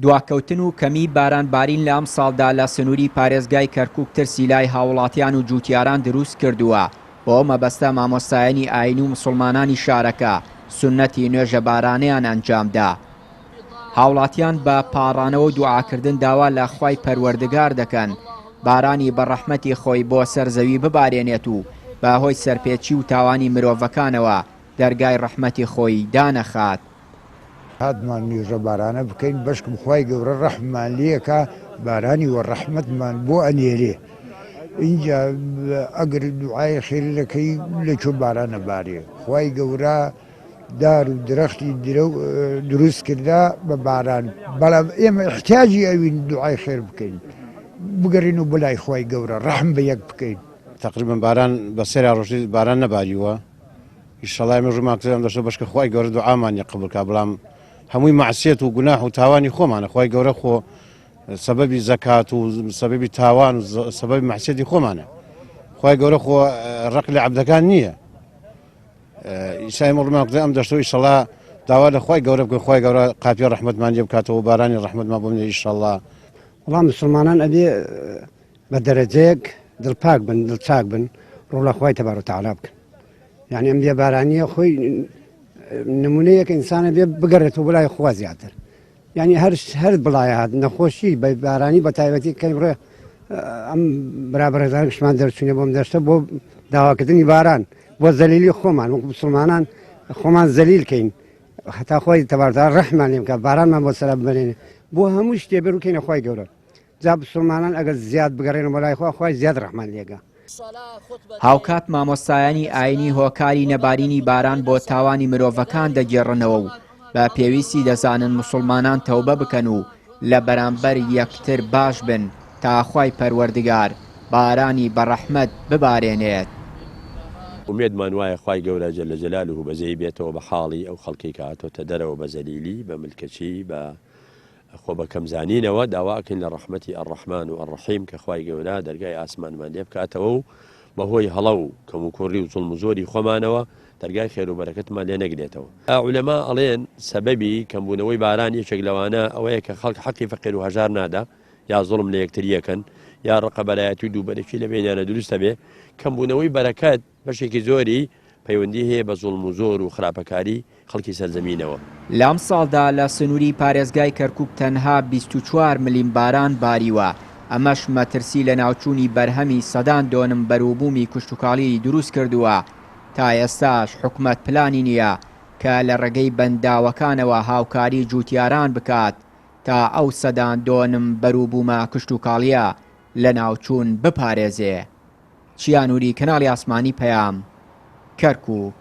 دواکەوتن و کەمیی باران بارین لە ئەمساڵدا لە سنووری پارێزگای کەرکووک ترسی لای هاووڵاتیان و جووتیاران دروست کردووە، بۆ ئەو مەبەستە مامۆستایانی ئایینی و موسڵمانانی شارەکە سوننەتی نوێژە بارانەیان ئەنجامدا. هاوڵاتیان بە پاڕانەوە و دوعاکردن داوا لە خوای پەروەردگار دەکەن بارانی بە ڕەحمەتی خۆی بۆ سەر زەوی ببارێنێت و بە هۆی سەرپێچی و تاوانی مرۆڤەکانەوە دەرگای ڕەحمەتی خۆی دانەخات. هاتمان نوێژە بارانە بکەین بەشکم خوای گەورە ڕەحممان لێکا بارانی وە ڕەحمەتمان بۆ ئەنێرێ ئینجا ئەگەر دوعای خێر دەکەی لەکوێ بارانە بارێ خوای گەورە دار و درەختی دروست کردا بە باران بەڵام ئێمە احتیاجی ئەوین دوعای خێر بکەین بگەرین و بەلای خوای گەورە ڕەحم بە یەک بکەین. تەقریبەن باران بە سێرا ڕۆژی باران نەباریوە ئیشەڵا ئێمە ڕوومان کردم دەشتۆ بەشکە خوای گەورە دوعامان لێ قبوڵ کا بەڵام هەمووی مەعسیەت و گوناح و تاوانی خۆمانە خوای گەورە خۆ سەبەبی زەکات و سەبەبی تاوان و سەبەبی مەعسیەتی خۆمانە خوای گەورە خۆ ڕق لە عەبدەکان نییە ئیسای مڕمان کردم ئەم دەشتۆ ئیشەڵا داوا لە خوای گەورە بکەن خوای گەورە قاپی ڕەحمەتمان لێ بکاتەوە بارانی ڕەحمەتمان بۆ بنێ ئیشەڵا وەڵا مسلمانان ئەبێ بە دەرەجەیەک دڵپاک بن دڵچاک بن ڕوو لە خوای تەبار و تەعالا بکەن یعنی ئەم بێبارانیە خۆی نمونەیەک ئینسانە بێ بگەڕێتەوە بۆ لای خوا زیاتر یعنی هەر هەر بڵایە هات نەخۆشی بە بارانی بە تایبەتی کەی ڕێ ئەم برا بەڕێزان گشتمان دەرچوونە بۆم دەشتە بۆ داواکردنی باران بۆ زەلیلی خۆمان وەکو مسلمانان خۆمان زەلیل کەین هەتا خۆی تەباردا ڕەحمان لێ بکات بارانمان بۆ سەر بمەرێنێ بۆ هەموو شتێ بروکەینە خوای گەورە جا بسوڵمانان ئەگەر زیاد بگەڕێنەوە بۆ لای خوا خوای زیاد ڕەحمان لێگا. هاوکات مامۆستایانی ئاینی هۆکاری نەبارینی باران بۆ تاوانی مرۆڤەکان دەگێڕنەوە و بە پێویستی دەزانن موسڵمانان تەوبە بکەن و لە بەرامبەر یەکتر باش بن تا خوای پەروەردگار بارانی بە ڕەحمەت ببارێنێت. ئومێدمان وایە خوای گەورە جل جلالە بەزەیی بێتەوە بە حاڵی ئەو خەڵکەی کە هاتۆتە دەرەوە بە زەلیلی بە ملکەچی بە خۆ بە کەم زانینەوە داوا ئەکەین لە ڕەحمەتی الرحمن و الرحیم کە خوای گەورە دەرگای ئاسمانمان لێ بکاتەوە و بەهۆی هەڵە و کەموکوڕی و زوڵم و زۆری خۆمانەوە دەرگای خێر و بەرەکەتمان لێ نەگرێتەوە. عولەما ئەڵێن سەبەبی کەمبوونەوەی باران یەکێک لەوانە ئەوەیە کە خەڵک حەقی فەقیر و هەژار نادا یا زوڵم لە یەکتری ئەکەن یا ڕقەبەرایەتی و دووبەرەکی لە بەینیانە دروست ئەبێ. کەمبوونەوەی بەرەکەت بەشێکی زۆری پەیوەندی هەیە بە زوڵم و زۆر و خراپەکاری خەڵکی سەرزەمینەوە. لەمساڵدا لە سنووری پارێزگای کەرکووک تەنها 24 ملیم باران باریوە، ئەمەش مەترسی لەناوچوونی بەرهەمی سەدان دۆنم بەروبوومی کشتوکاڵیی دروستکردووە، تا ئێستاش حکومەت پلانی نییە کە لە ڕێگەی بەنداوەکانەوە هاوکاری جووتیاران بکات تا ئەو سەدان دۆنم بەروبوومە کشتوکاڵییە لەناوچوون بپارێزێ. چیا نوری کەناڵی ئاسمانی پەیام، کەرکوک.